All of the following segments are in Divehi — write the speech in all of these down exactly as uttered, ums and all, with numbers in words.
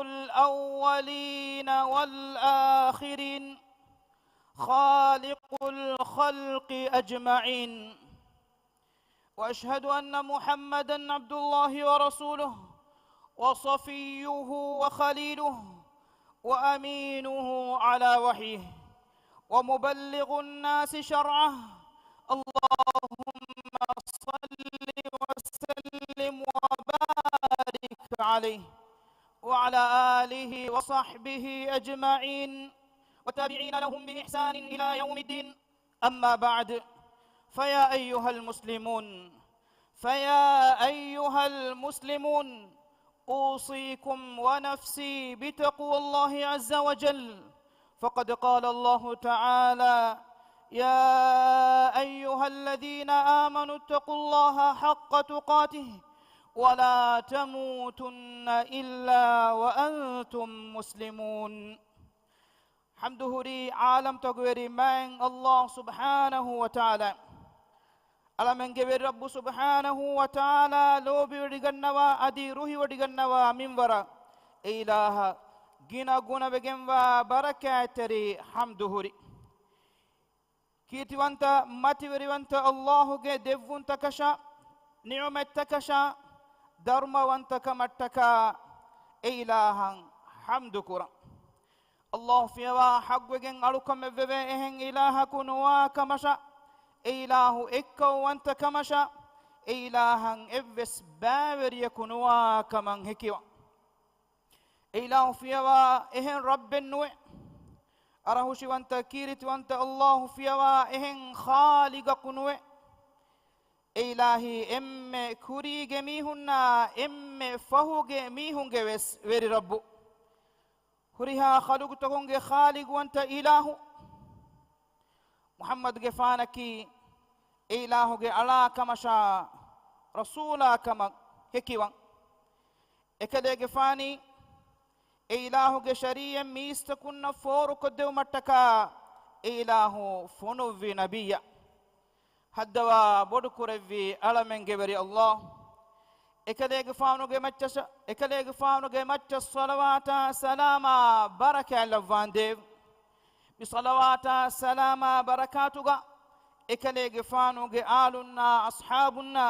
الأولين والآخرين، خالق الخلق أجمعين. وأشهد أن محمدا عبد الله ورسوله، وصفيه وخليله، وأمينه على وحيه، ومبلغ الناس شرعه. اللهم صل وسلم وبارك عليه وعلى آله وصحبه أجمعين، والتابعين لهم بإحسان إلى يوم الدين. أما بعد، فيا أيها المسلمون، فيا أيها المسلمون، أوصيكم ونفسي بتقوى الله عز وجل، فقد قال الله تعالى: يا أيها الذين آمنوا اتقوا الله حق تقاته ولا تموتن إلا وأنتم مسلمون. ޙަމްދު ހުރީ ޢާލަމްތަކުގެ ވެރި މާތް ﷲ ސުބްޙާނަހޫ ވަތަޢާލާ. ޢާލަމެންގެ ވެރި ރައްބު ސުބްޙާނަހޫ ވަތަޢާލާ ލޯބިވޮޑިގަންނަވާ އަދި ރުހިވޮޑިގަންނަވާ މިންވަރަށް އެ އިލާހަށް ގިނަ ގުނަވެގެންވާ ބަރަކާތްތެރި ޙަމްދު ހުރި. ކީރިތިވަންތަ މަތިވެރިވަންތަ ﷲ ގެ ދެއްވުންތަކަށާ، ނިޢުމަތްތަކަށާ، ދަރުމަވަންތަކަމަށްޓަކާ އެ އިލާހަށް ޙަމްދު ކުރަން. ﷲ ފިޔަވާ ޙައްޤުވެގެން އަޅުކަމެއް ވެވޭ އެހެން އިލާހަކު ނުވާ ކަމަށާ، އެ އިލާހު އެއްކައުވަންތަ ކަމަށާ، އެ އިލާހަށް އެއްވެސް ބައިވެރިޔަކު ނުވާ ކަމަށް ހެކިވަން. އެ އިލާހު ފިޔަވާ އެހެން ރައްބެއް ނުވޭ. އަރަހުށިވަންތަ ކީރިތިވަންތަ ﷲ ފިޔަވާ އެހެން ޚާލިޤަކު ނުވޭ. އެ އިލާހީ އެންމެ ކުރީގެ މީހުންނާ އެންމެ ފަހުގެ މީހުންގެ ވެސް ވެރި ރައްބު. ހުރިހާ ޚަލުޤުތަކުންގެ ޚާލިޤުވަންތަ އިލާހު މުޙައްމަދުގެފާނަކީ އެ އިލާހުގެ އަޅާ ކަމަށާ، ރަސޫލާ ކަމަށް ހެކިވަން. އެކަލޭގެފާނީ އެ އިލާހުގެ ޝަރީޢަތް މީސްތަކުންނަށް ފޯރުކޮށްދެވުމަށްޓަކާ އެ އިލާހު ފޮނުއްވި ނަބިއްޔާ. ހައްދަވާ ބޮޑުކުރެއްވި އަޅަމެންގެ ވެރި ﷲ. އެކަލޭގެފާނުގެ މައްޗަށް، އެކަލޭގެފާނުގެ މައްޗަށް ޞަލަވާތާ ސަލާމާ ބަރަކާތް ލައްވާނދޭވެ. މި ޞަލަވާތާ ސަލާމާ ބަރަކާތުގަ އެކަލޭގެފާނުގެ އާލުންނާ އަޞްޙާބުންނާ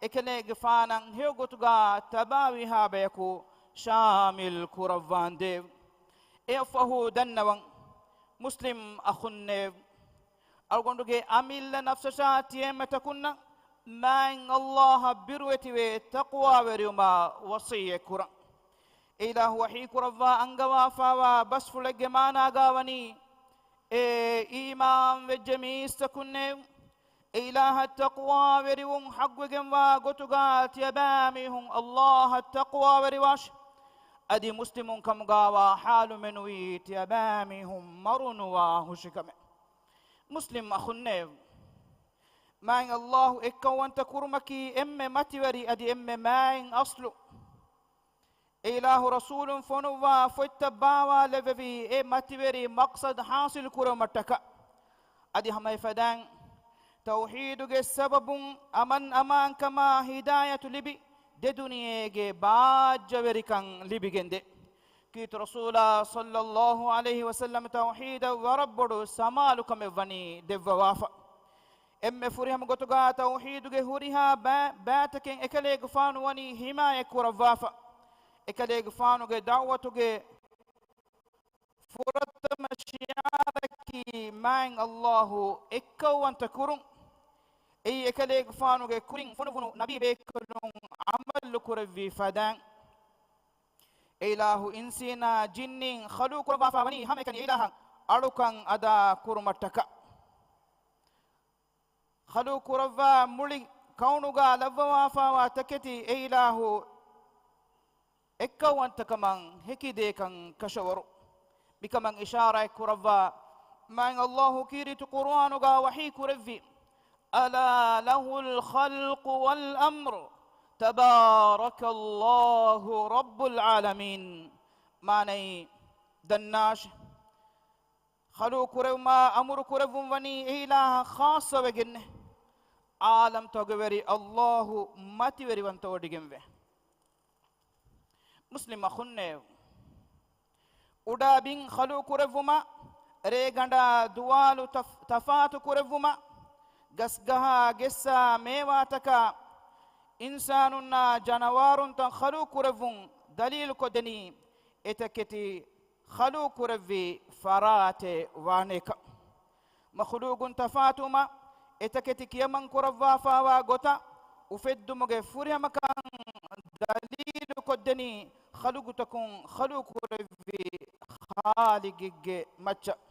އެކަލޭގެފާނަށް ހެޔޮގޮތުގަ ތަބާވީހާ ބަޔަކު ޝާމިލް ކުރައްވާނދޭވެ. އެއަށްފަހު ދަންނަވަން، މުސްލިމް އަޚުންނޭވެ! އަޅުގަނޑުގެ އަމިއްލަ ނަފްސަށާ ތިޔައިމެތަކުންނަށް މާތް ﷲ އަށް ބިރުވެތިވެ ތަޤްވާވެރިވުމަށް ވަޞިއްޔަތް ކުރަން. އެ އިލާހު ވަޙީ ކުރައްވާ އަންގަވާފާވާ ބަސްފުޅެއްގެ މާނާގާ ވަނީ، އޭ އީމާން ވެއްޖެ މީސްތަކުންނޭވެ! އެ އިލާހަށް ތަޤްވާވެރިވުން ޙައްޤުވެގެންވާ ގޮތުގާ ތިޔަބައިމީހުން ﷲ އަށް ތަޤްވާވެރިވާށި! އަދި މުސްލިމުން ކަމުގާވާ ޙާލު މެނުވީ ތިޔަބައިމީހުން މަރުނުވާ ހުށިކަމެއް. މުސްލިމް އަޚުންނޭވެ! މާތް ﷲ އެއްކައުވަންތަ ކުރުމަކީ އެންމެ މަތިވެރި އަދި އެންމެ މާތް އަސްލު. އެ އިލާހު ރަސޫލުން ފޮނުއްވާ ފޮތްތައް ބާވާލެއްވެވީ އެ މަތިވެރި މަޤްޞަދު ޙާޞިލް ކުރުމަށްޓަކާ. އަދި ހަމައެފަދައިން ތައުޙީދުގެ ސަބަބުން އަމަން އަމާންކަމާ ހިދާޔަތު ލިބި، ދެ ދުނިޔޭގެ ބާއްޖަވެރިކަން ލިބިގެންދޭ. ކީރިތި ރަސޫލާ ޞައްލައްލާހު ޢަލައިހި ވަސައްލަމަ ތައުޙީދަށް ވަރަށް ބޮޑު ސަމާލުކަމެއް ވަނީ ދެއްވަވާފަ. އެންމެ ފުރިހަމަ ގޮތުގާ ތައުޙީދުގެ ހުރިހާ ބައި-، ބައިތަކެއް އެކަލޭގެފާނު ވަނީ ޙިމާޔަތް ކުރައްވާފަ. އެކަލޭގެފާނުގެ ދަޢުވަތުގެ ފުރަތަމަ ޝިޢާރަކީ މާތް ﷲ އެއްކައުވަންތަ ކުރުން. އެއީ އެކަލޭގެފާނުގެ ކުރިން ފޮނުވުނު ނަބީ ބޭކަލުން ޢަމަލު ކުރެއްވި ފަދައިން. އެ އިލާހު އިންސީނާ ޖިންނީން ޚަލުޤު ކުރައްވާފާ ވަނީ ހަމައެކަނި އެ އިލާހަށް އަޅުކަން އަދާ ކުރުމަށްޓަކާ. ޚަލުޤު ކުރައްވާ މުޅި ކައުނުގާ ލައްވަވާފާވާ ތަކެތި އެ އިލާހު އެއްކައުވަންތަކަމަށް ހެކިދޭކަން ކަށަވަރު. މިކަމަށް އިޝާރާތް ކުރައްވާ މާތް ﷲ ކީރިތި ޤުރުއާނުގާ ވަޙީ ކުރެއްވި، ألا له الخلق والأمر تبارك الله رب العالمين. މާނައީ ދަންނާށި! ޚަލުޤު ކުރެވުމާ އަމުރު ކުރެއްވުން ވަނީ އެ އިލާހަށް ޚާއްޞަވެގެންނޭ. ޢާލަމްތަކުގެ ވެރި ﷲ މަތިވެރިވަންތަވޮޑިގެންވޭ. މުސްލިމް އަޚުންނޭވެ! އުޑާ ބިން ޚަލުޤު ކުރެއްވުމަށް، ރޭގަނޑާ ދުވާލު ތަފް-، ތަފާތު ކުރެއްވުމަށް، ގަސްގަހާ ގެއްސާ މޭވާތަކާ، އިންސާނުންނާ ޖަނަވާރުންތައް ޚަލުޤު ކުރެއްވުން ދަލީލުކޮށްދެނީ، އެތަކެތި ޚަލުޤު ކުރެއްވި ފަރާތެއް ވާނެކަން. މަޚުލޫޤުން ތަފާތުވުމަށް އެތަކެތި ކިޔަމަން ކުރައްވާފާވާ ގޮތަށް އުފެއްދުމުގެ ފުރިހަމަކަން ދަލީލުކޮށްދެނީ، ޚަލުޤުތަކުން ޚަލުޤު ކުރެއްވި ޚާލިޤެއްގެ މައްޗަށް.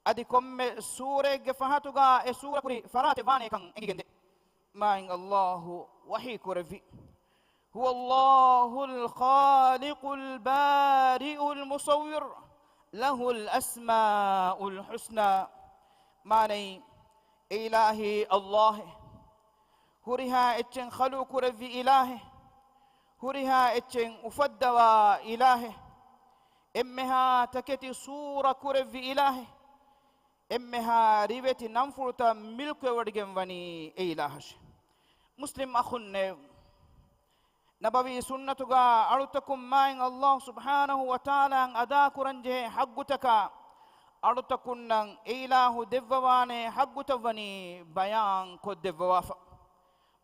އަދި ކޮންމެ ސޫރައެއްގެ ފަހަތުގާ އެ ސޫރަ ކުރި ފަރާތެއް ވާނެކަން އެނގިގެންދޭ. މާތް ﷲ ވަޙީ ކުރެއްވި، هو الله الخالق البارئ المصور له الأسماء الحسنى. މާނައީ، އެ އިލާހީ ﷲ އެ. ހުރިހާ އެއްޗެއް ޚަލުޤު ކުރެއްވި އިލާހެއް. ހުރިހާ އެއްޗެއް އުފައްދަވާ އިލާހެއް. އެންމެހާ ތަކެތި ސޫރަ ކުރެއްވި އިލާހެއް. އެންމެހާ ރިވެތި ނަންފުޅުތައް މިލްކުވެވޮޑިގެން ވަނީ އެ އިލާހަށެ. މުސްލިމް އަޚުންނޭ، ނަބަވީ ސުންނަތުގާ އަޅުތަކުން މާތް ﷲ ސުބްޙާނަހު ވަތަޢާލާއަށް އަދާކުރަންޖެހޭ ޙައްޤުތަކާ، އަޅުތަކުންނަށް އެ އިލާހު ދެއްވަވާނޭ ޙައްޤުތައް ވަނީ ބަޔާން ކޮށްދެއްވަވާފަ.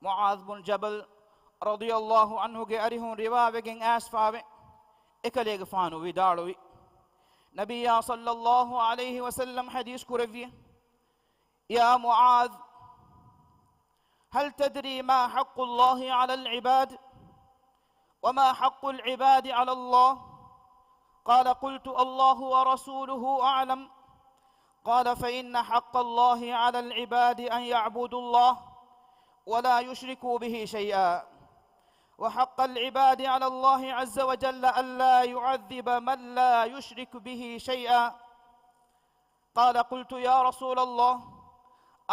މުޢާޛް ބުން ޖަބަލް ރަޟިޔަﷲ ޢަންހުގެ އަރިހުން ރިވާވެގެން އައިސްފާވޭ، އެކަލޭގެފާނު ވިދާޅުވި، ނަބިއްޔާ ޞައްލަﷲ ޢަލައިހި ވަސައްލަމް ޙަދީޘް ކުރެއްވި، يا معاذ، هل تدري ما حق الله على العباد؟ وما حق العباد على الله؟ قال، قلت، الله ورسوله أعلم. قال، فإن حق الله على العباد أن يعبدوا الله ولا يشركوا به شيئا، وحق العباد على الله عز وجل ألا يعذب من لا يشرك به شيئا. قال، قلت، يا رسول الله،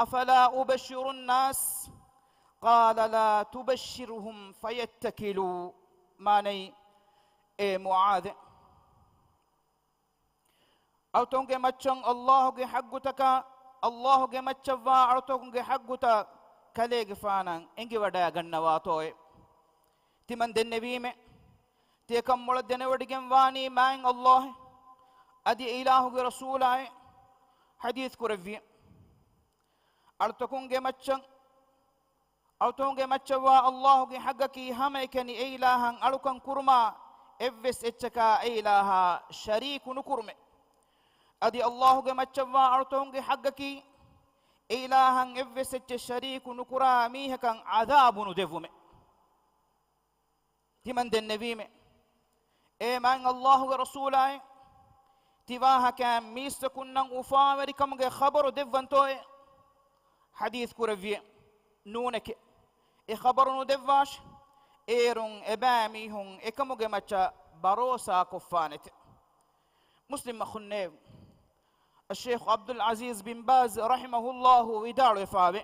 أفلا أبشر الناس؟ قال، لا تبشرهم فيتكلوا. މާނައީ، އޭ މުޢާޛޭ، އަޅުތަކުންގެ މައްޗަށް ﷲ ގެ ޙައްޤުތަކާ، ﷲ ގެ މައްޗަށްވާ އަޅުތަކުންގެ ޙައްޤުތައް ކަލޭގެފާނަށް އެނގިވަޑައިގަންނަވާތޯއޭ؟ ތިމަން ދެންނެވީމޭ. ތިޔަކަން މޮޅަށް ދެނެވޮޑިގެން ވާނީ މާތް ﷲ އެ. އަދި އެ އިލާހުގެ ރަސޫލާއޭ ޙަދީޘް ކުރެއްވި، އަޅުތަކުންގެ މައްޗަށް، އަޅުތަކުންގެ މައްޗަށްވާ ﷲ ގެ ޙައްޤަކީ ހަމައެކަނި އެ އިލާހަށް އަޅުކަން ކުރުމާ، އެއްވެސް އެއްޗަކާ އެ އިލާހާ ޝަރީކު ނުކުރުމޭ. އަދި ﷲ ގެ މައްޗަށްވާ އަޅުތަކުންގެ ޙައްޤަކީ، އެ އިލާހަށް އެއްވެސް އެއްޗެއް ޝަރީކު ނުކުރާ މީހަކަށް ޢަޛާބު ނުދެއްވުމޭ. ތިމަން ދެންނެވީމޭ. އޭ މާތް ﷲ ގެ ރަސޫލާއޭ، ތި ވާހަކައިން މީސްތަކުންނަށް އުފާވެރިކަމުގެ ޚަބަރު ދެއްވަންތޯއޭ؟ ޙަދީޘް ކުރެއްވިއޭ، ނޫނެކޭ. އެ ޚަބަރު ނުދެއްވާށި، އޭރުން އެބައިމީހުން އެކަމުގެ މައްޗަށް ބަރޯސާކޮށްފާނެތެ. މުސްލިމް އަޚުންނޭ، އައްޝައިޚް ޢަބްދުލް ޢަޒީޒް ބިން ބާޒް ރަޙިމަހުﷲ ވިދާޅުވެފާވޭ،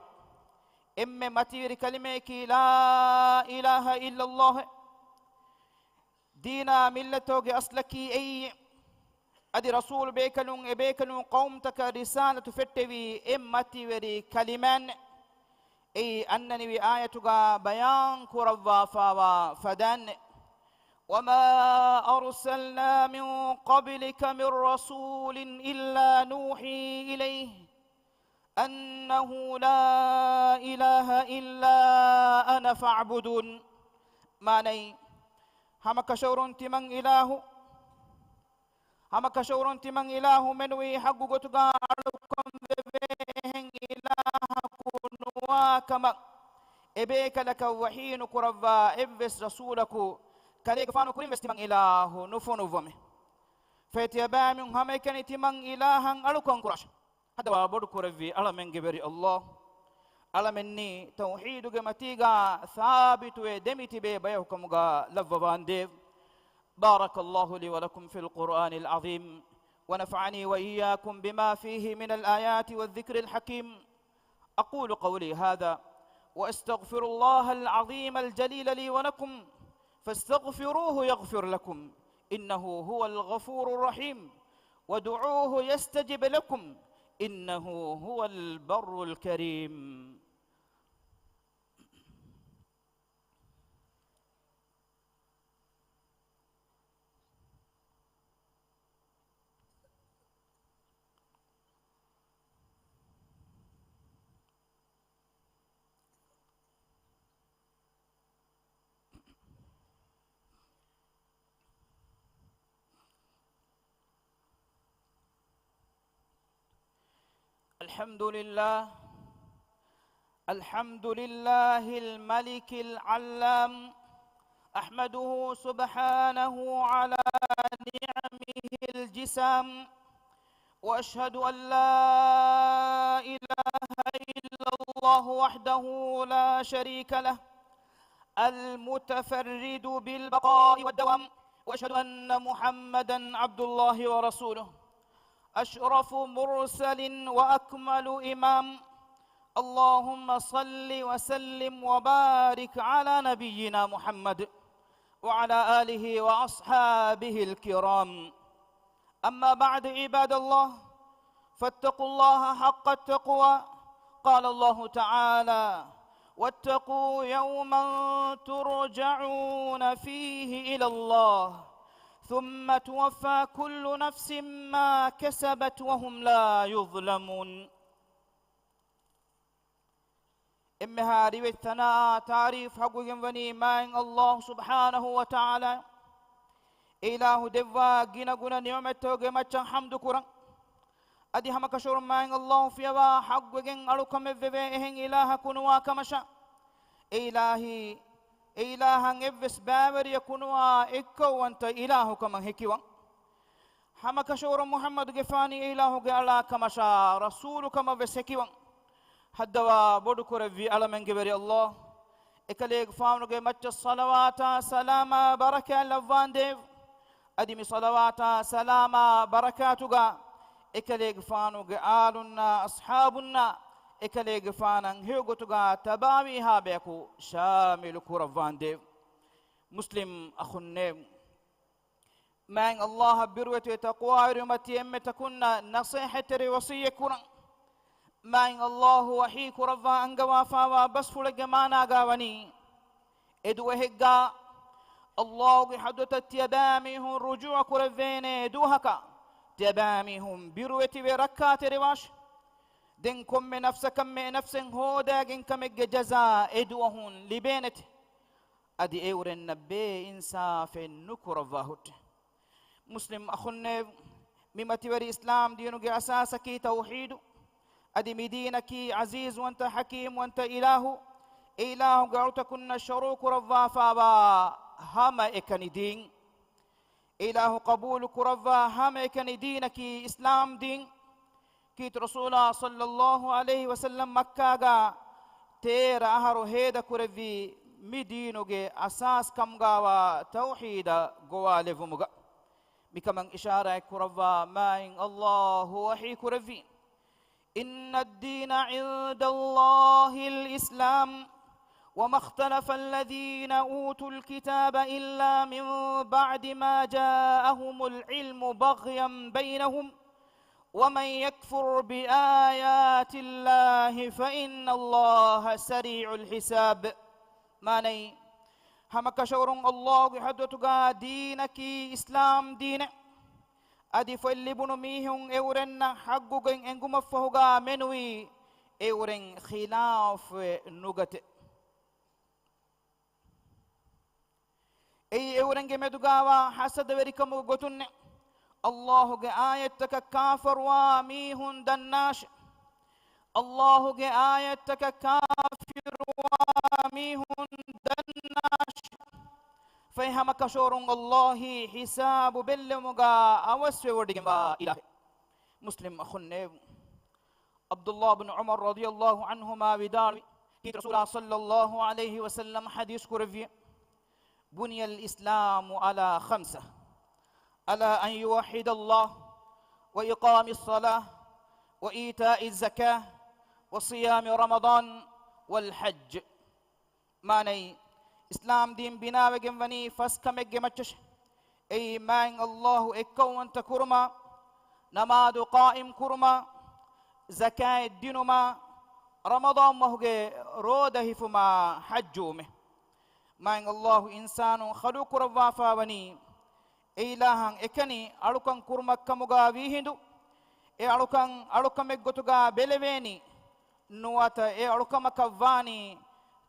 އެންމެ މަތިވެރި ކަލިމަޔަކީ لا إله إلا الله. ދީނާ މިއްލަތުގެ އަސްލަކީ އެއީ. އަދި ރަސޫލު ބޭކަލުން އެބޭކަލުން ޤައުމުތަކަށް ރިސާލަތު ފެއްޓެވީ އެ މަތިވެރި ކަލިމައިން. އެއީ އަންނަނިވި އާޔަތުގާ ބަޔާން ކުރައްވާފާވާ ފަދައިން. وما أرسلنا من قبلك من رسول إلا نوحي إليه أنه لا إله إلا أنا فاعبدون. މާނައީ، ހަމަކަށަވަރުން ތިމަން އިލާހު، ހަމަކަށަވަރުން ތިމަން އިލާހު މެނުވީ ޙައްޤު ގޮތުގާ އަޅުކަން ވެވޭ އެހެން އިލާހަކު ނުވާ ކަމަށް އެބޭކަލަކަށް ވަޙީ ނުކުރައްވާ އެއްވެސް ރަސޫލަކު ކަލޭގެފާނު ކުރިން ވެސް ތިމަން އިލާހު ނުފޮނުއްވަމޭ. ފޭތި އެބައިމީހުން ހަމައެކަނި ތިމަން އިލާހަށް އަޅުކަން ކުރާށި. ހައްދަވާ ބޮޑު ކުރެއްވި އަޅަމެންގެ ވެރި ﷲ، އަޅަމެންނީ ތައުޙީދުގެ މަތީގާ ސާބިތުވެ ދެމިތިބޭ ބަޔަކު ކަމުގާ ލައްވަވާނދޭވެ. بارك الله لي ولكم في القرآن العظيم، ونفعني وإياكم بما فيه من الآيات والذكر الحكيم. أقول قولي هذا وأستغفر الله العظيم الجليل لي ولكم، فاستغفروه يغفر لكم، إنه هو الغفور الرحيم، وادعوه يستجب لكم، إنه هو البر الكريم. الحمد لله. الحمد لله الملك العلام. أحمده سبحانه على نعمه الجسام. وأشهد أن لا إله إلا الله وحده لا شريك له، المتفرد بالبقاء والدوام، وأشهد أن محمدا عبد الله ورسوله، أشرف مرسل وأكمل إمام. اللهم صل وسلم وبارك على نبينا محمد وعلى آله وأصحابه الكرام. أما بعد، عباد الله، فاتقوا الله حق التقوى. قال الله تعالى: واتقوا يوما ترجعون فيه إلى الله ثم توفى كل نفس ما كسبت وهم لا يظلمون. އެންމެހާ ރިވެތި ތަނާއާ ތާރީފް ޙައްޤުވެގެންވަނީ މާތް ﷲ ސުބްޙާނަހޫ ވަތަޢާލާ. އެ އިލާހު ދެއްވާ ގިނަގުނަ ނިޢުމަތްތަކުގެ މައްޗަށް ޙަމްދު ކުރަން. އަދި ހަމަކަށަވަރުން މާތް ﷲ ފިޔަވާ ޙައްޤުވެގެން އަޅުކަމެއްވެވޭ އެހެން އިލާހަކު ނުވާ ކަމަށާ، އެ އިލާހީ، އެ އިލާހަށް އެއްވެސް ބައިވެރިޔަކު ނުވާ އެއްކައުވަންތަ އިލާހުކަމަށް ހެކިވަން. ހަމަކަށަވަރުން މުޙައްމަދުގެފާނީ އެ އިލާހުގެ އަޅާ ކަމަށާ، ރަސޫލުކަމަށްވެސް ހެކިވަން. ހައްދަވާ ބޮޑުކުރެއްވި އަޅަމެންގެ ވެރި ﷲ، އެކަލޭގެފާނުގެ މައްޗަށް ޞަލަވާތާ ސަލާމާ ބަރަކާތް ލައްވާނދޭވެ. އަދި މި ޞަލަވާތާ ސަލާމާ ބަރަކާތުގަ އެކަލޭގެފާނުގެ އާލުންނާ އަޞްޙާބުންނާ އެކަލޭގެފާނަށް ހެޔޮގޮތުގަ ތަބާވީހާ ބަޔަކު ޝާމިލު ކުރައްވާނދޭވެ. މުސްލިމް އަޚުންނޭވެ! މާތް ﷲ އަށް ބިރުވެތިވެ ތަޤްވާވެރިވުމަށް ތި އެންމެ ތަކުންނަށް ނަޞޭޙަތްތެރި ވަޞިއްޔަތް ކުރަން. މާތް ﷲ ވަޙީ ކުރައްވާ އަންގަވާފާވާ ބަސްފުޅެއްގެ މާނާގާ ވަނީ، އެ ދުވަހެއްގާ ﷲ ގެ ޙަޟްރަތަށް ތިޔަބައިމީހުން ރުޖޫޢަ ކުރެއްވޭނެ ދުވަހަކަށް، ތިޔަބައިމީހުން ބިރުވެތިވެ ރައްކާތެރިވާށި. ދެން ކޮންމެ ނަފްސަކަށް މި ނަފްސެއް ހޯދާގެން ކަމެއްގެ ޖަޒާ އެ ދުވަހުން ލިބޭނެތެ. އަދި އެއުރެންނަށް ބޭއިންސާފެއް ނުކުރައްވާ ހުއްޓެ. މުސްލިމް އަޚުންނޭވެ! މި މަތިވެރި އިސްލާމް ދީނުގެ އަސާސަކީ ތައުޙީދު. އަދި މި ދީނަކީ ޢަޒީޒުވަންތަ ޙަކީމްވަންތަ އިލާހު، އެ އިލާހުގެ އަޅުތަކުންނަށް ޝަރުޢު ކުރައްވާފާވާ ހަމައެކަނި ދީން. އެ އިލާހު ޤަބޫލު ކުރައްވާ ހަމައެކަނި ދީނަކީ އިސްލާމް ދީން. ކީރިތި ރަސޫލާ ޞައްލައްލާހު ޢަލައިހި ވަސައްލަމް މައްކާގާ ތޭރަ އަހަރު ހޭދަކުރެއްވީ މި ދީނުގެ އަސާސް ކަމުގާވާ ތައުޙީދަށް ގޮވާލެއްވުމުގަ. މިކަމަށް އިޝާރާތް ކުރައްވާ މާތް ﷲ ވަޙީ ކުރެއްވީ، إن الدين عند الله الإسلام وما اختلف الذين أوتوا الكتاب إلا من بعد ما جاءهم العلم بغيا بينهم ومن يكفر بآيات الله فإن الله سريع الحساب. މާނައީ، ހަމަކަށަވަރުން ﷲ ގެ ޙަޟްރަތުގާ ދީނަކީ އިސްލާމް ދީނެއް. އަދި ފޮތް ލިބުނު މީހުން އެއުރެންނަށް ޙައްޤުގައި އެނގުމަށްފަހުގާ މެނުވީ އެއުރެން ޚިލާފުވެ ނުގަތެ. އެއީ އެއުރެންގެ މެދުގާވާ ޙަސަދަވެރިކަމުގެ ގޮތުންނޭ. ﷲ ގެ އާޔަތްތަކަށް ކާފަރުވާ މީހުން ދަންނާށޭ. ﷲ ގެ އާޔަތްތަކަށް ކާފިރުވާ މީހުން ދަންނާށޭ. ފަހެ ހަމަކަށަވަރުން ﷲ އީ ޙިސާބު ބެއްލެވުމުގާ އަވަސްވެވޮޑިގެންވާ އިލާހެއް. މުސްލިމް އަޚުންނޭވެ! ޢަބްދުﷲ ބިން ޢުމަރު ރަޟިޔަﷲ ޢަންހުމާ ވިދާޅުވި، ކީރިތި ރަސޫލާ ޞައްލައްލާހު ޢަލައިހި ވަސައްލަމް ޙަދީޘް ކުރެއްވި، بني الإسلام على خمسة، على أن يوحد الله، وإقام الصلاة، وإيتاء الزكاة، وصيام رمضان، والحج. މާނައީ، އިސްލާމް ދީން ބިނާވެގެން ވަނީ ފަސް ކަމެއްގެ މައްޗަށް. އެއީ، މާތް ﷲ އެއްކައުވަންތަ ކުރުމާ، ނަމާދު ޤާއިމް ކުރުމާ، ޒަކާތް ދިނުމާ، ރަމަޟާން މަހުގެ ރޯދަ ހިފުމާ، ޙައްޖުވުމޭ. މާތް ﷲ އިންސާނުން ޚަލްޤު ކުރައްވާފާ ވަނީ، އެ އިލާހަށް އެކަނި އަޅުކަން ކުރުމަށްކަމުގާ ވީހިނދު، އެ އަޅުކަން އަޅުކަމެއްގޮތުގާ ބެލެވޭނީ، ނުވަތަ އެ އަޅުކަމަކަށް ވާނީ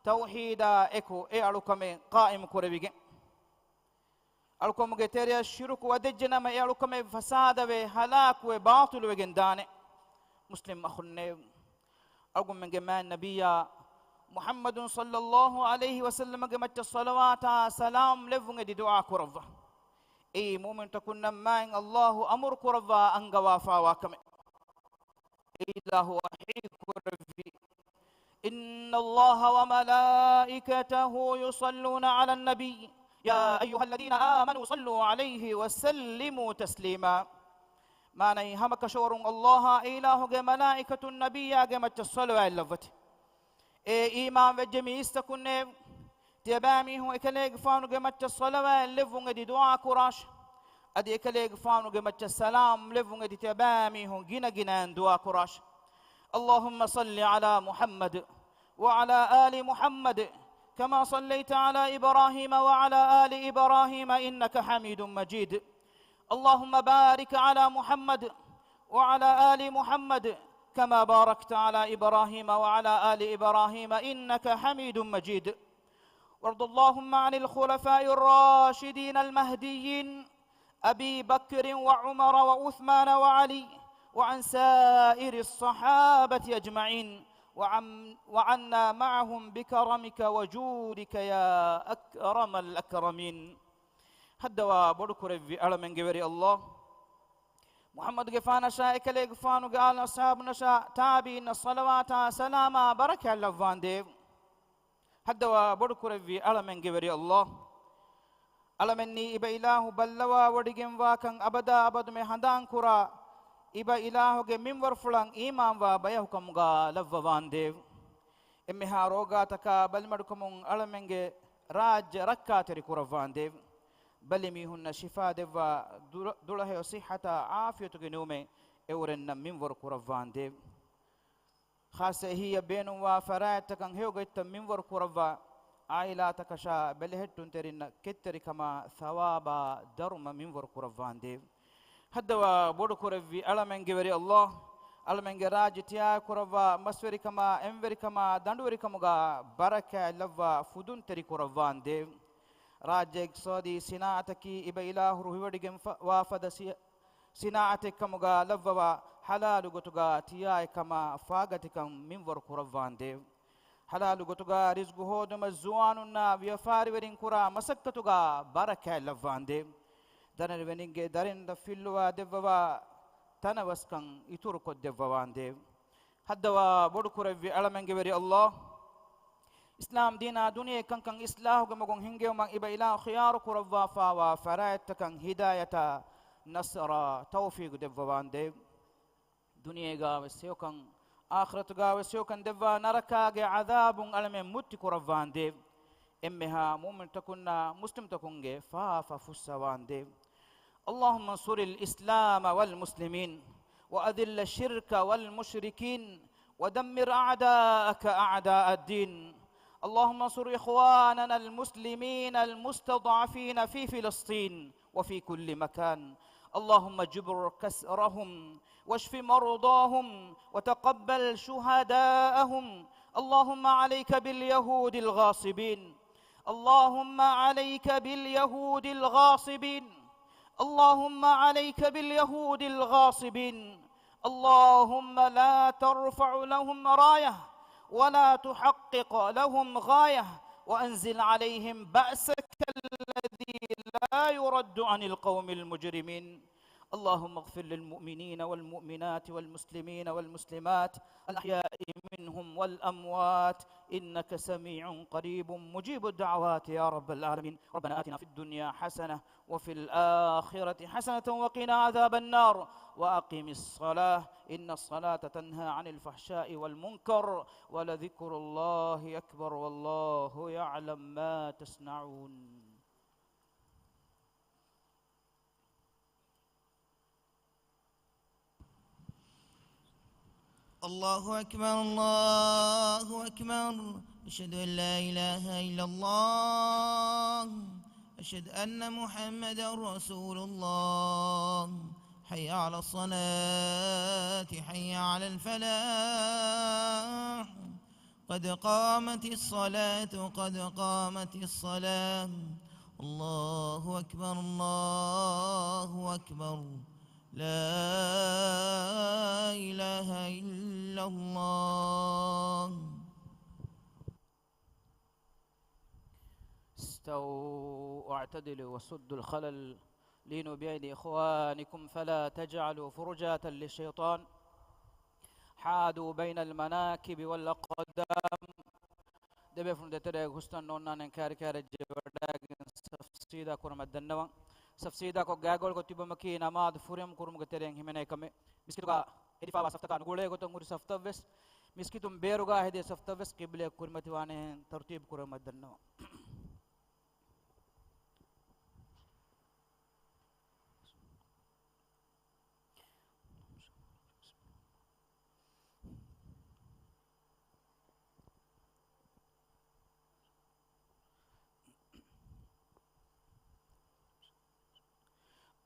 ތައުޙީދާ އެކު އެ އަޅުކަމެއް ޤާއިމު ކުރެވިގެން. އަޅުކަމުގެ ތެރެއަށް ޝިރުކު ވަދެއްޖެނަމަ، އެ އަޅުކަމެއް ފަސާދަވެ، ހަލާކުވެ، ބާޠިލުވެގެން ދާނެ. މުސްލިމް އަޚުންނޭ، އަޅުގަނޑުމެންގެ މާތް ނަބިއްޔާ މުޙައްމަދު ޞައްލައްލާހު ޢަލައިހި ވަސައްލަމަގެ މައްޗަށް ޞަލަވާތާ ސަލާމް ލެއްވުން އެދި ދުޢާ ކުރައްވާ. އެއީ މުއުމިންތަކުންނަށް މާތް ﷲ އަމުރު ކުރައްވާ އަންގަވާފާވާ ކަމެއް. އެ އިލާހު ވަޙީ ކުރެއްވި، إن الله وملائكته يصلون على النبي يا أيها الذين آمنوا صلوا عليه وسلموا تسليما. މާނައީ، ހަމަކަށަވަރުން ﷲ އާ އިލާހުގެ މަލާއިކަތުން ނަބިއްޔާގެ މައްޗަށް ޞަލަވާތް ލައްވަތި. އޭ އީމާން ވެއްޖެ މީސްތަކުންނޭ، ތިޔަބައިމީހުން އެކަލޭގެފާނުގެ މައްޗަށް ޞަލަވާތް ލެއްވުން އެދި ދުޢާ ކުރާށި. އަދި އެކަލޭގެފާނުގެ މައްޗަށް ސަލާމް ލެއްވުން އެދި ތިޔަބައިމީހުން ގިނަ ގިނައިން ދުޢާ ކުރާށި. اللهم صل على محمد وعلى آل محمد كما صليت على إبراهيم وعلى آل إبراهيم إنك حميد مجيد. اللهم بارك على محمد وعلى آل محمد كما باركت على إبراهيم وعلى آل إبراهيم إنك حميد مجيد. وارض اللهم عن الخلفاء الراشدين المهديين أبي بكر وعمر وعثمان وعلي وعن سائر الصحابة أجمعين وعن-، وعنا معهم بكرمك وجودك يا أكرم الأكرمين. ހައްދަވާ ބޮޑުކުރެއްވި އަޅަމެންގެ ވެރި ﷲ، މުޙައްމަދުގެފާނަށާ އެކަލޭގެފާނުގެ އާލު އަޞްޙާބުންނަށާ ތާބިޢީންނަށް ޞަލަވާތާ ސަލާމާ ބަރަކާތް ލައްވާނދޭވު. ހައްދަވާ ބޮޑުކުރެއްވި އަޅަމެންގެ ވެރި ﷲ، އަޅަމެންނީ އިބަ އިލާހު ބައްލަވާވޮޑިގެންވާކަން އަބަދާ އަބަދުމެ ހަނދާންކުރާ، އިބަ އިލާހުގެ މިންވަރުފުޅަށް އީމާންވާ ބަޔަކުކަމުގާ ލައްވަވާނދޭވު. އެންމެހާ ރޯގާތަކާ ބަލިމަޑުކަމުން އަޅަމެންގެ ރާއްޖެ ރައްކާތެރި ކުރައްވާނދޭވު. ބަލިމީހުންނަށް ޝިފާ ދެއްވާ، ދުރަ-، ދުޅަހެޔޮ ޞިއްޙަތާ ޢާފިޔަތުގެ ނިޢުމަތް އެއުރެންނަށް މިންވަރު ކުރައްވާނދޭވު. ޚާއްޞަ އެހީއަށް ބޭނުންވާ ފަރާތްތަކަށް ހެޔޮގޮތްތައް މިންވަރު ކުރައްވާ، ޢާއިލާތަކަށާ ބެލެހެއްޓުންތެރިންނަށް ކެތްތެރިކަމާ ޘަވާބާ ދަރުމަ މިންވަރު ކުރައްވާނދޭވު. ހައްދަވާ ބޮޑުކުރެއްވި އަޅަމެންގެ ވެރި ﷲ، އަޅަމެންގެ ރާއްޖެ ތިޔާކުރައްވާ މަސްވެރިކަމާ، އެންވެރިކަމާ، ދަނޑުވެރިކަމުގާ ބަރަކާތް ލައްވާ ފުދުންތެރި ކުރައްވާނދޭވު. ރާއްޖެ އިޤްތިޞާދީ ސިނާޢަތަކީ އިބަ އިލާހު ރުހިވޮޑިގެން ފަ-، ވާ ފަދަ ސި-، ސިނާޢަތެއްކަމުގާ ލައްވަވާ، ޙަލާލު ގޮތުގާ ތިޔާއެއްކަމާ ފާގަތިކަން މިންވަރު ކުރައްވާނދޭވު. ޙަލާލު ގޮތުގާ ރިޒްގު ހޯދުމަށް ޒުވާނުންނާ ވިޔަފާރިވެރިން ކުރާ މަސައްކަތުގާ ބަރަކާތް ލައްވާނދޭވު. ދަނަރިވެނިންގެ ދަރިންތައް ފިއްލުވާ ދެއްވަވާ ތަނަވަސްކަން އިތުރުކޮށްދެއްވަވާނދޭވު. ހައްދަވާ ބޮޑުކުރެއްވި އަޅަމެންގެ ވެރި ﷲ، އިސްލާމް ދީނާ ދުނިޔެ ކަންކަން އިޞްލާޙުގެ މަގުން ހިންގެވުމަށް އިބަ އިލާހު ޚިޔާރު ކުރައްވާފާވާ ފަރާތްތަކަށް ހިދާޔަތާ، ނަޞްރާ، ތައުފީޤު ދެއްވަވާނދޭވު. ދުނިޔޭގާވެސް ހެޔޮކަން، އާޚިރަތުގާވެސް ހެޔޮކަން ދެއްވާ ނަރަކާގެ ޢަޛާބުން އަޅަމެން މުއްތި ކުރައްވާނދޭވު. އެންމެހާ މުއުމިންތަކުންނާ މުސްލިމްތަކުންގެ ފާފަ ފުއްސަވާނދޭވު. اللهم انصر الإسلام والمسلمين وأذل الشرك والمشركين ودمر أعداءك أعداء الدين. اللهم انصر إخواننا المسلمين المستضعفين في فلسطين وفي كل مكان. اللهم جبر كسرهم واشف مرضاهم وتقبل شهداءهم. اللهم عليك باليهود الغاصبين. اللهم عليك باليهود الغاصبين. اللهم عليك باليهود الغاصبين. اللهم لا ترفع لهم راية ولا تحقق لهم غاية وأنزل عليهم بأسك الذي لا يرد عن القوم المجرمين. اللهم اغفر للمؤمنين والمؤمنات والمسلمين والمسلمات الأحياء منهم والأموات إنك سميع قريب مجيب الدعوات يا رب العالمين. ربنا آتنا في الدنيا حسنة وفي الآخرة حسنة وقنا عذاب النار وأقم الصلاة إن الصلاة تنهى عن الفحشاء والمنكر ولذكر الله أكبر والله يعلم ما تصنعون. الله أكبر، الله أكبر. أشهد أن لا إله إلا الله. أشهد أن محمدا رسول الله. حي على الصلاة، حي على الفلاح. قد قامت الصلاة، قد قامت الصلاة. الله أكبر، الله أكبر. لا إله إلا الله. استووا واعتدلوا وسدوا الخلل، لينوا بأيدي إخوانكم فلا تجعلوا فرجة للشيطان، حاذوا بين المناكب والأقدام. ދެބޭފުޅުން ދެތެރޭގަ ހުސްތަން ނޯންނާނެ ކާރި ކާރިއަށް ޖެހިވަޑައިގެން ސަފް ސީދާ ކުރުމަށް ދަންނަވަން. ސަފް ސީދާކޮށް ގާތްގަވަޅުކޮށް ތިބުމަކީ ނަމާދު ފުރިހަމަ ކުރުމުގެ ތެރެއިން ހިމެނޭ ކަމެއް. މިސްކިތުގަ އެދިފާވާ ސަފްތަކާ ނުގުޅޭ ގޮތަށް ހުރި ސަފްތައްވެސް، މިސްކިތުން ބޭރުގަ ހެދޭ ސަފްތައްވެސް ޤިބްލައަށް ކުރިމަތިވާނެހެން ތަރުތީބު ކުރުމަށް ދަންނަވަން.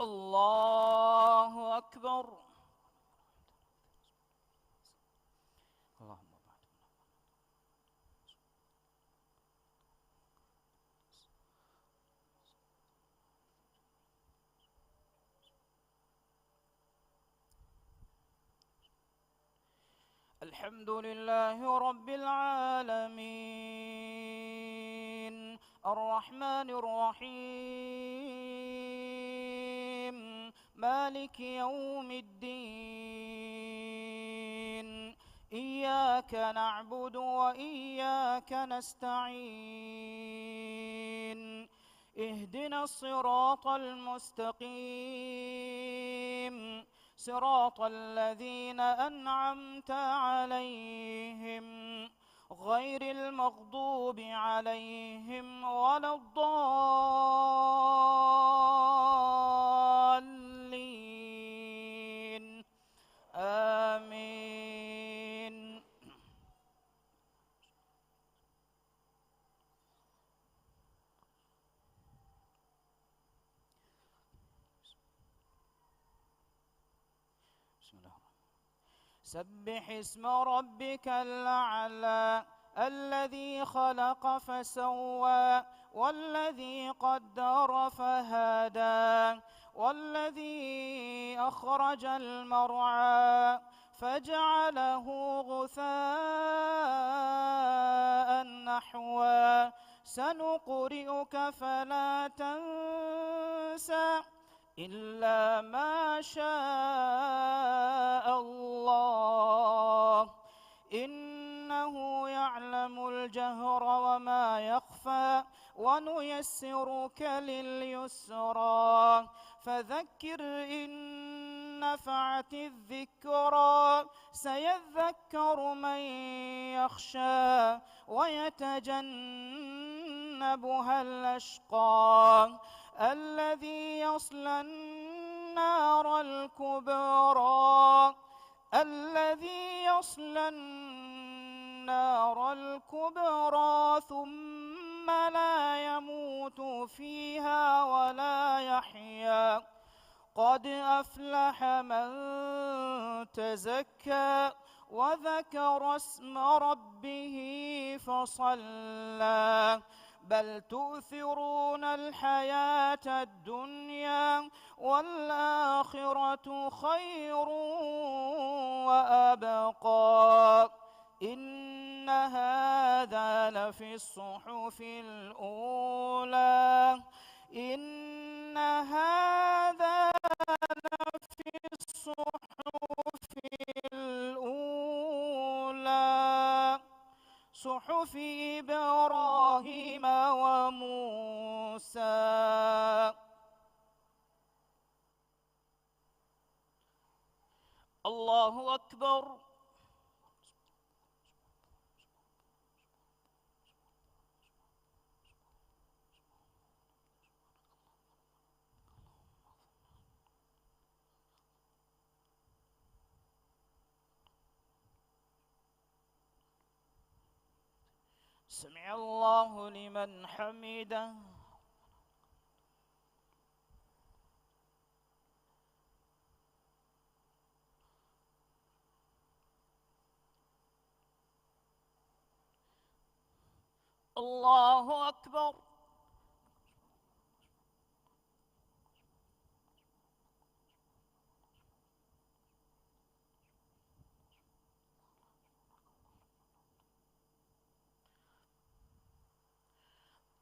الله أكبر. اللهم بارك. الحمد لله رب العالمين، الرحمن الرحيم، مالك يوم الدين، إياك نعبد وإياك نستعين، اهدنا الصراط المستقيم، صراط الذين أنعمت عليهم، غير المغضوب عليهم ولا الضالين. آمين. بسم الله الرحمن الرحيم. سبح اسم ربك الأعلى، الذي خلق فسوى، والذي قدر فهدى، والذي أخرج المرعى، فجعله غثاء أحوى. سنقرئك فلا تنسى، إلا ما شاء الله، إنه يعلم الجهر وما يخفى، ونيسرك لليسرى، فذكر إن نفعت الذكرى، سيذكر من يخشى، ويتجنبها الأشقى، الذي يصلى النار الكبرى، الذي يصلى النار الكبرى ثم لا يموت فيها ولا يحيا، قد أفلح من تزكى، وذكر اسم ربه فصلى، بل تؤثرون الحياة الدنيا، والآخرة خير وأبقى، إن هذا لفي الصحف الأولى، إن هذا لفي الصحف الأولى، صحف إبراهيم وموسى. الله أكبر. سمع الله لمن حمده. الله أكبر.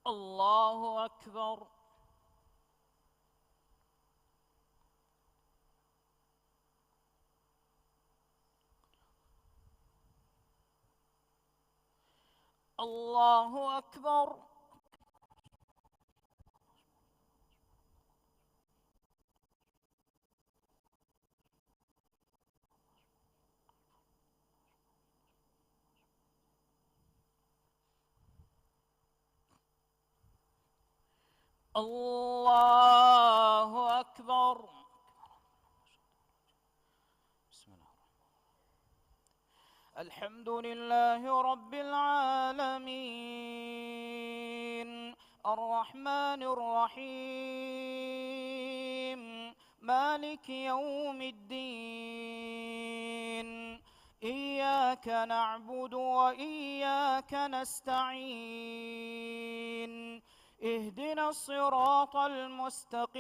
الله أكبر. الله أكبر. الله أكبر. بسم الله الرحمن الرحيم. الحمد لله رب العالمين، الرحمن الرحيم، مالك يوم الدين، إياك نعبد وإياك نستعين، اهدنا الصراط المستقيم،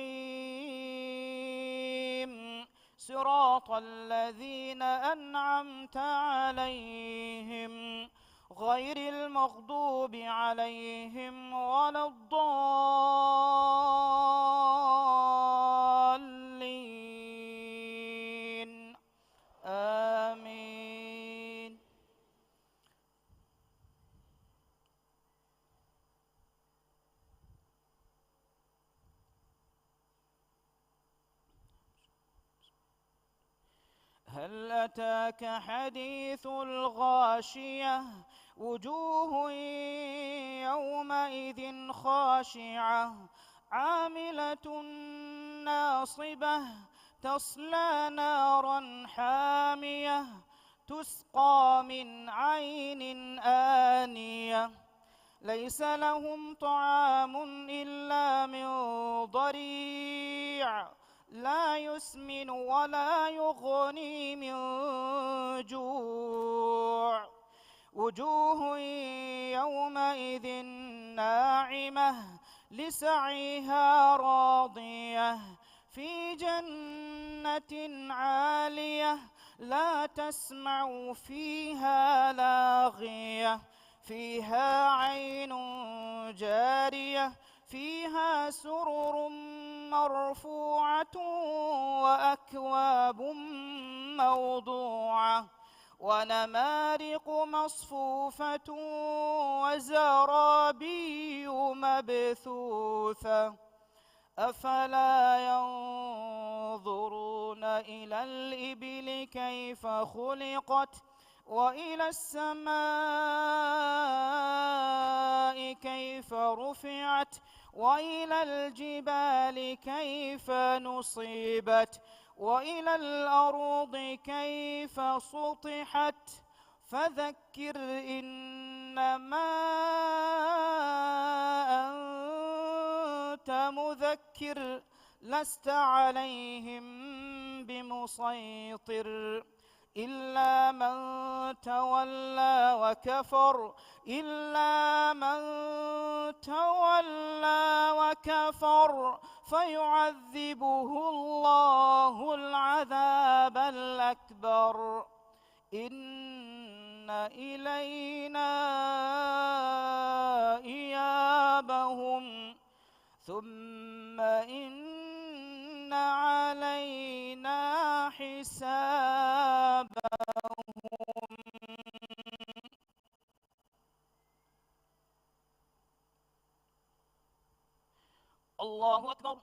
صراط الذين أنعمت عليهم، غير المغضوب عليهم ولا الضالين. آمين. هل أتاك حديث الغاشية؟ وجوه يومئذ خاشعة، عاملة ناصبة، تصلى نارا حامية، تسقى من عين آنية، ليس لهم طعام إلا من ضريع، لا يسمن ولا يغني من جوع. وجوه يومئذ ناعمة، لسعيها راضية، في جنة عالية، لا تسمع فيها لاغية، فيها عين جارية، فيها سرر مرفوعة، وأكواب موضوعة، ونمارق مصفوفة، وزرابي مبثوثة. أفلا ينظرون إلى الإبل كيف خلقت، وإلى السماء كيف رفعت، وإلى الجبال كيف نصبت، وإلى الأرض كيف سطحت. فذكر إنما أنت مذكر، لست عليهم بمسيطر، إلا من تولى وكفر، إلا من تولى وكفر، فيعذبه الله العذاب الأكبر، إن إلينا إيابهم، ثم إن علينا حسابهم. الله أكبر.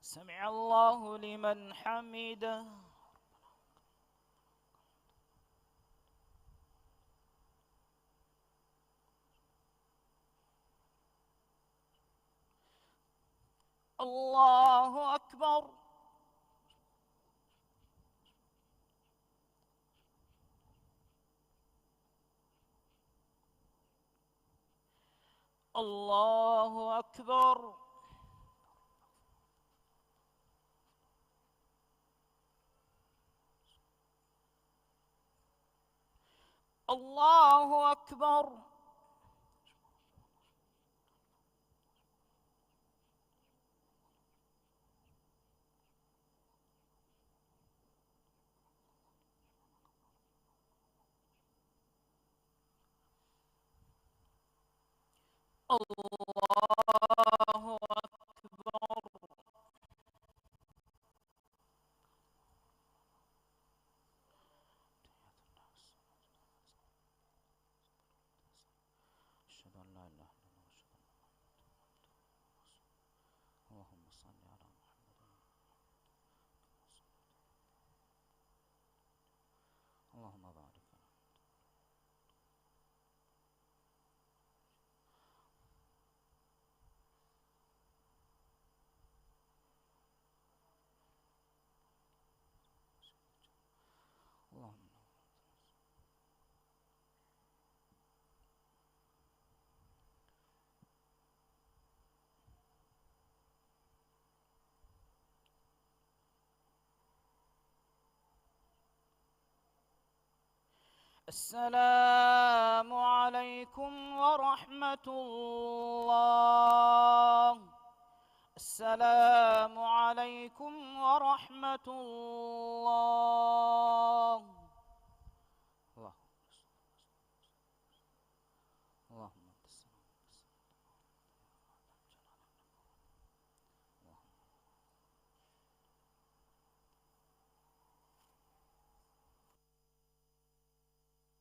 سمع الله لمن حمده. الله أكبر. الله أكبر. الله أكبر. الله أكبر. أشهد أن لا إله إلا الله، أشهد أن محمدا عبده ورسوله. اللهم صل على محمد وعلى آل محمد. اللهم بارك على محمد. اللهم السلام عليكم ورحمة الله. السلام عليكم ورحمة الله.